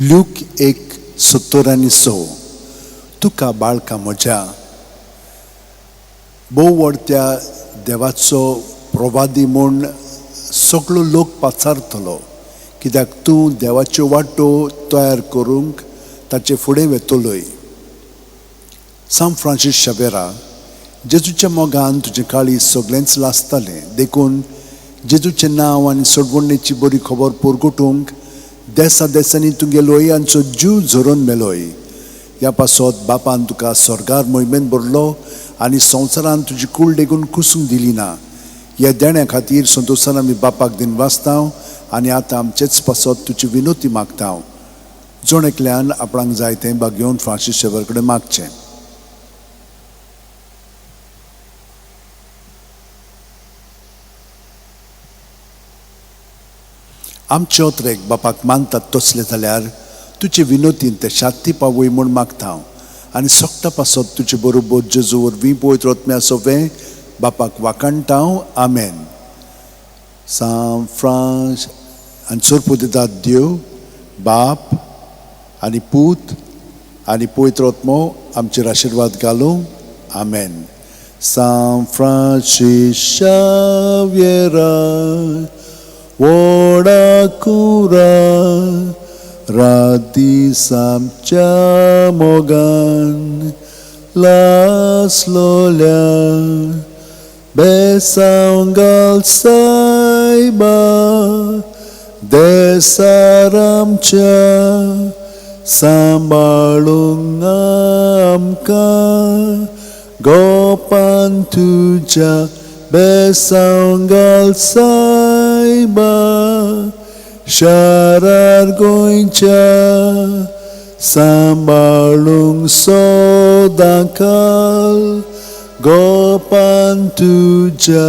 Luke 1:76. तुका बाळका म्हज्या भोव व्हड त्या देवाचो प्रवादी म्हूण सगळो लोक पाचारतलो, कित्याक तूं देवाच्यो वाटो तयार करूंक ताचे फुडें वेतलोय. सांत फ्रांसीस शावेरा, जेजूच्या मोगान तुजें काळीज सगळेंच लासतालें, देखून जेजूचें नांव आनी सोडवणेची बरी खबर परगटूंक देसा देसांनी तुगे लोयांचो जीव झरोवन मेलोय. ह्या पासत बापान तुका स्वर्गार मोहिमेन भरलो आनी संवसारान तुजी कूड लेगून कुसूंक दिली ना. ह्या देण्या खातीर संतोशान आमी बापाक दिनवासताव आनी आतां आमचेच पासत तुजी विनोती मागताव. जण एकल्यान आपणाक जाय तें भागेवन फ्रांसीस शेवर कडेन मागचें. आमचे ओत्रेक बापाक मानतात तसले जाल्यार तुजे विनोतीन ते शांती पावय म्हूण मागता आनी सगटा पासत तुजे बरोबर जेजू वरवीं पवित्र आत्म्या सोवें बापाक वाखाणटा. आमेन. सांत फ्रांस आनी सोरपू दितात देव बाप आनी पूत आनी पवित्र आत्मो आमचेर आशिर्वाद घालूं. आमेन. सांत फ्रांसीस शाव्येरा व्हडा कुरा रात दीस आमच्या मोगान लासलोल्या बेसांव घाल सायबा देसार आमच्या सांबाळूंक आमकां गोपान तुज्या बेसांव घाल सायबा शारार गोंयच्या सांबाळूंक सदांकाल गोपान तुज्या.